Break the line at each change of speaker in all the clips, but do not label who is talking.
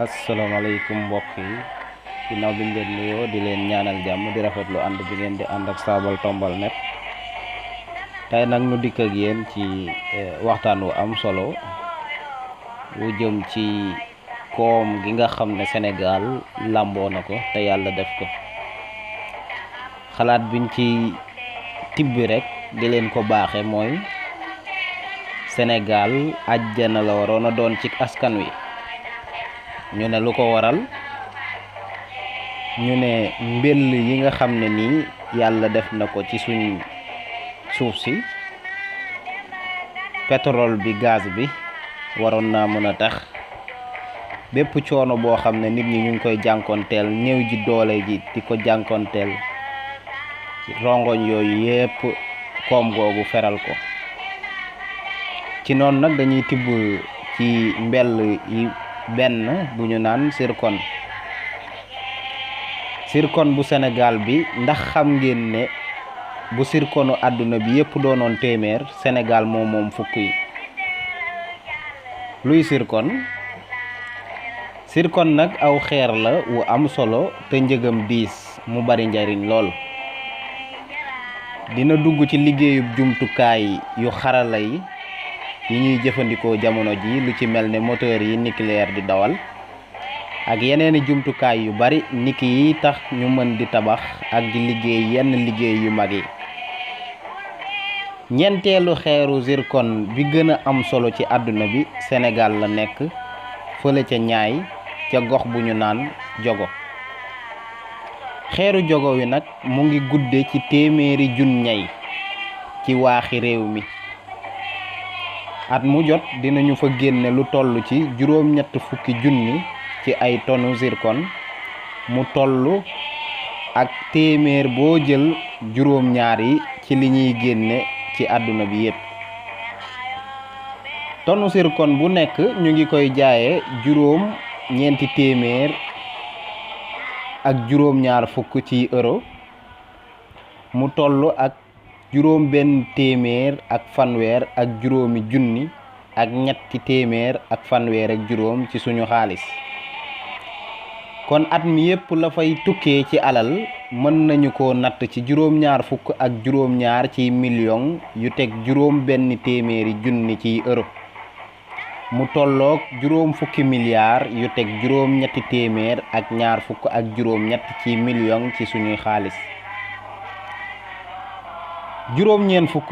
asalaamaaleykum mbokk yi ginnaaw bi ñu leen nuyoo di leen ñaanal jàmm di rafetlu ànd bi ngeen di ànd ak Saabal Tombal net tey nag nu dikk ak yéen ci waxtaan wu am solo wu jëm ci koom gi nga xam ne Sénégal làmboo na ko te yàlla def ko xalaat biñ ci tibbi rek di leen ko baaxe mooy Sénégal àjjana la waroon a doon ci askan wi. ñu ne lu ko waral ñu ne mbell yi nga xam ne nii yàlla def na ko ci suñ suuf si pétrole bi gaz bi waroon naa mën a tax bépp coono boo xam ne nit ñi ñu ngi koy jànkoonteel néew ji doole ji di ko jànkoonteel rongoñ yooyu yépp koom googu feral ko ci noonu nag dañuy tibb ci mbell yi benn bu ñu naan zircon bu Sénégal bi ndax xam ngeen ne bu zirconu àdduna bi yépp doonoon téeméer Sénégal moom fukk yi luy zircon nag aw xeer la wu am solo te njëgam diis mu bari njariñ lool dina dugg ci liggéeyub jumtukaay yu xarala yi ñuy jëfandikoo jamono ji lu ci mel ne moteur yi nucléaire di dawal ak yeneeni jumtukaay yu bari niki yi tax ñu mën di tabax ak di liggéey yenn liggéey yu mag yi ñeenteelu xeeru zircon bi gën a am solo ci àdduna bi Sénégal la nekk fële ca ñaay ca gox bu ñu naan jogo xeeru jogo wi nag mu ngi gudde ci téeméeri junni ci waaxi réew mi at mu jot dinañu fa génne lu toll ci juróom-ñett fukki junni ci ay tonu zircon mu toll ak téeméer boo jël juróom-ñaar yi ci li ñuy génne ci àdduna bi yépp tonu zircon bu nekk ñu ngi koy jaaye juróom-ñeenti téeméer ak juróom-ñaar fukk ci euro mu toll ak juróom benn téeméer ak fanweer ak juróomi junni ak ñetti téeméer ak fanweer ak juróom ci suñu xaalis kon at mi yépp la fay tukkee ci alal mën nañu ko natt ci juróom-ñaar fukk ak juróom-ñaar ci million yu teg juróom benn téeméeri junni ci euro mu tolloog juróom fukki milliards yu teg juróom ñetti téeméer ak ñaar fukk ak juróom ñett ci million ci suñuy xaalis juróom-ñeent fukk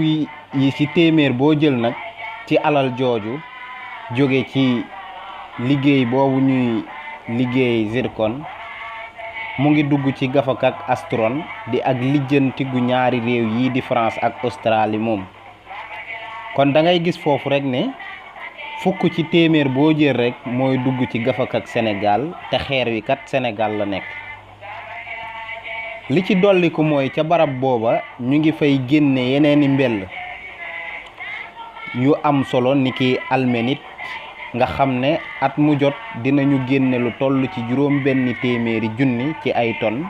yi ci téeméer boo jël nag ci alal jooju jóge ci liggéey boobu ñuy liggéey zircon mu ngi dugg ci gafak ak astron di ak lijjanti gu ñaari réew yi di France ak Australie moom kon da ngay gis foofu rek ne fukk ci téeméer boo jël rek mooy dugg ci gafak ak Sénégal te xeer wi kat Sénégal la nekk li ci dolliku mooy ca barab booba ñu ngi fay génne yeneeni mbell yu am solo niki almenit nga xam ne at mu jot dinañu génne lu toll ci juróom benn téeméeri junni ci ay ton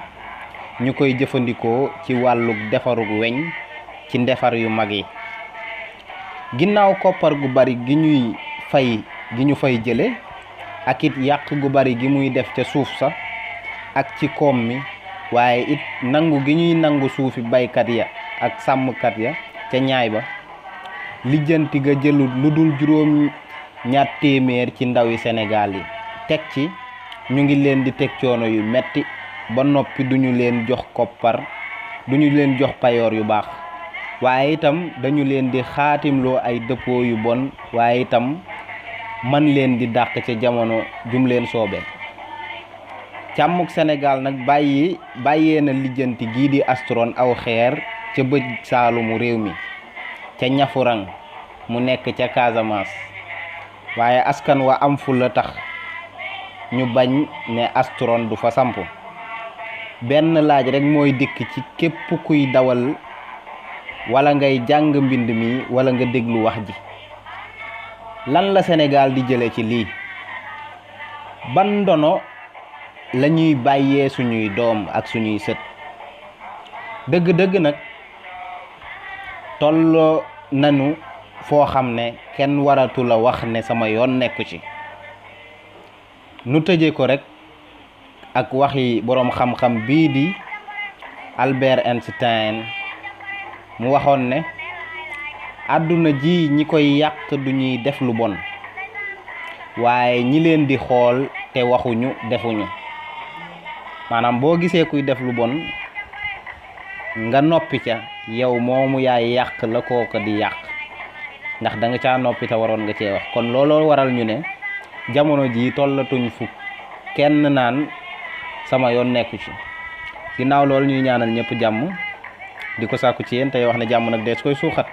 ñu koy jëfandikoo ci wàllu defarug weñ ci ndefar yu mag yi ginnaaw koppar gu bari gi ñu fay jële ak it yàq gu bari gi muy def ca suuf sa ak ci koom mi waaye it nangu gi ñuy nangu suufi baykat ya ak sàmmkat ya ca ñaay ba lijjanti ga jëlut lu dul juróom ñaar téeméer ci ndawi Sénégal yi teg ci ñu ngi leen di teg coono yu metti ba noppi duñu leen jox koppar duñu leen jox payoor yu baax waaye itam dañu leen di xaatimloo ay dëppoo yu bon waaye itam man leen di dàq ca jamono jum leen soobee càmmuk Sénégal nag bàyyee na lijjanti gii di astron aw xeer ca bëj saalumu réew mi ca ñafurang mu nekk ca Casamance waaye askan wa am fu la tax ñu bañ ne astron du fa samp benn laaj rek mooy dikk ci képp kuy dawal wala ngay jàng mbind mi wala nga déglu wax ji lan la Sénégal di jële ci lii ban ndono lañuy bàyyee suñuy doom ak suñuy sët dëgg-dëgg nag tolloo nanu foo xam ne kenn waratu la wax ne sama yoon nekku ci nu tëje ko rek ak waxi boroom xam-xam bii di Albert Einstein mu waxoon ne àdduna ji ñi koy yàq du ñuy def lu bon waaye ñi leen di xool te waxuñu defuñu maanaam boo gisee kuy def lu bon nga noppi ca yow moomu yaay yàq la kooka di yàq ndax da nga caa noppi te waroon nga cee wax kon looloo waral ñu ne jamono ji tollatuñ fu kenn naan sama yoon nekku ci ginnaaw loolu ñuy ñaanal ñëpp jàmm di ko sàkku ci yéen tey wax ne jàmm nag dees koy suuxat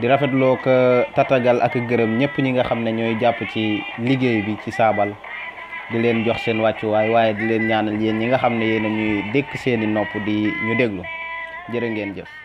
di rafetloo ko tatagal ak gërëm ñëpp ñi nga xam ne ñooy jàpp ci liggéey bi ci saabal di leen jox seen wàccuwaay waaye di leen ñaanal yéen ñi nga xam ne yéen a ñuy dékk seeni nopp di ñu déglu jërë ngeen jëf